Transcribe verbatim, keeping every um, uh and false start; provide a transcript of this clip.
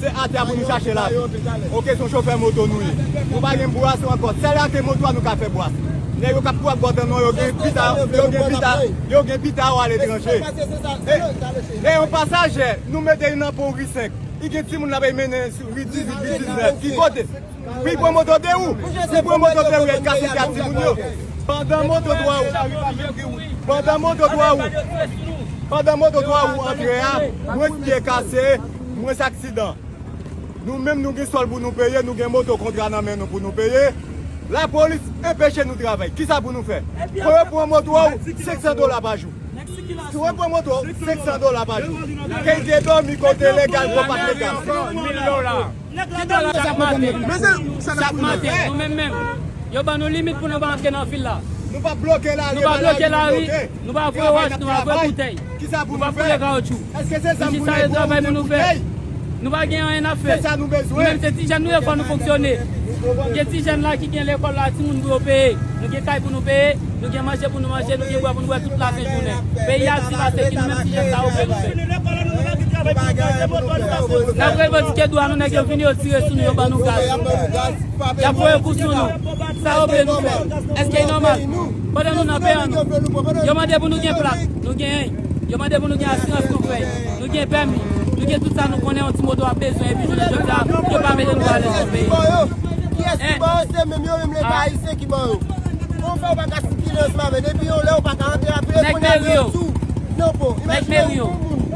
Se atè a pou nou chache lavi. Oke, se yon chofè moto nou ye. Nou pa gen bwas ankò. Sèl atè moto a nou ka fè bwas. Nèg yo k ap kouri ak bòt an non, yo gen pita, yo gen pita, yo gen pita yo aletranje. E, e yon pasajè, nou mete li nan pon ri senk. Li gen timoun l ap mennen sou ri dizuit, ri diznèf. Ki kote? Pou l pran moto de ou? Pou l pran moto de ou, e kase kat timoun yo. Pandan moto dwa ou, pandan moto dwa ou, pandan moto dwa ou antre a, mwens pye kase, mwens aksidan. Nou menm nou gen sòl pou nou peye, nou gen moto kontra nan men nou pou nou peye. Lapolis anpeche nou travay. Kisa pou nou fè? Pou yo pran moto a ou, senk san dola pa jou. Si yo pran moto a ou, senk san dola pa jou. Ke l te dòmi kote legal, kon pa t legal. Mil dola. Ki dola chak maten? Chak maten, nou menm menm. Yo ban nou limit pou nou pa antre nan vil la. Nou pa bloke lari, nou pa bloke lari, nou pa voye wòch, nou pa voye boutèy. Nou pa boule kawotchou. Nou jis ale travay pou nou fè. Nou pa gen anyen n ap fè. Nou menm se ti jèn nou ye, fò nou fonksyone. Gen ti jèn la ki gen lekòl la, timoun pou yo peye. Nou gen kay pou nou peye, nou gen manje pou nou manje, nou gen bwè pou nou bwè tout lafen jounen. Peyi a di pase ki nou menm ti jèn sa yo vle nou fè. N ap revandike dwa nou, nèg yo vini yo tire sou nou, yo ban nou gaz. Y ap voye kou sou nou. Sa yo vle nou fè? Èske e nòmal? Pandan nou nan peyi an nou, yo mande pou nou gen plak, nou genyen. Yo mande pou nou gen asirans, nou fè. Nou gen pèmi. Nou gen tout sa nou konnen yon ti moto ap bezwen, epi jounen jodi a, yo pa mete nou alèz nan peyi. Kiyès ki ba yo? Se menm yo menm, Leta ayisyen ki ba yo. Kòman fè ou pa ka sikile ansanm avè, depi yon lè ou pa ka antre, apre kounye a yo tou. Non, bon, imajine yon moun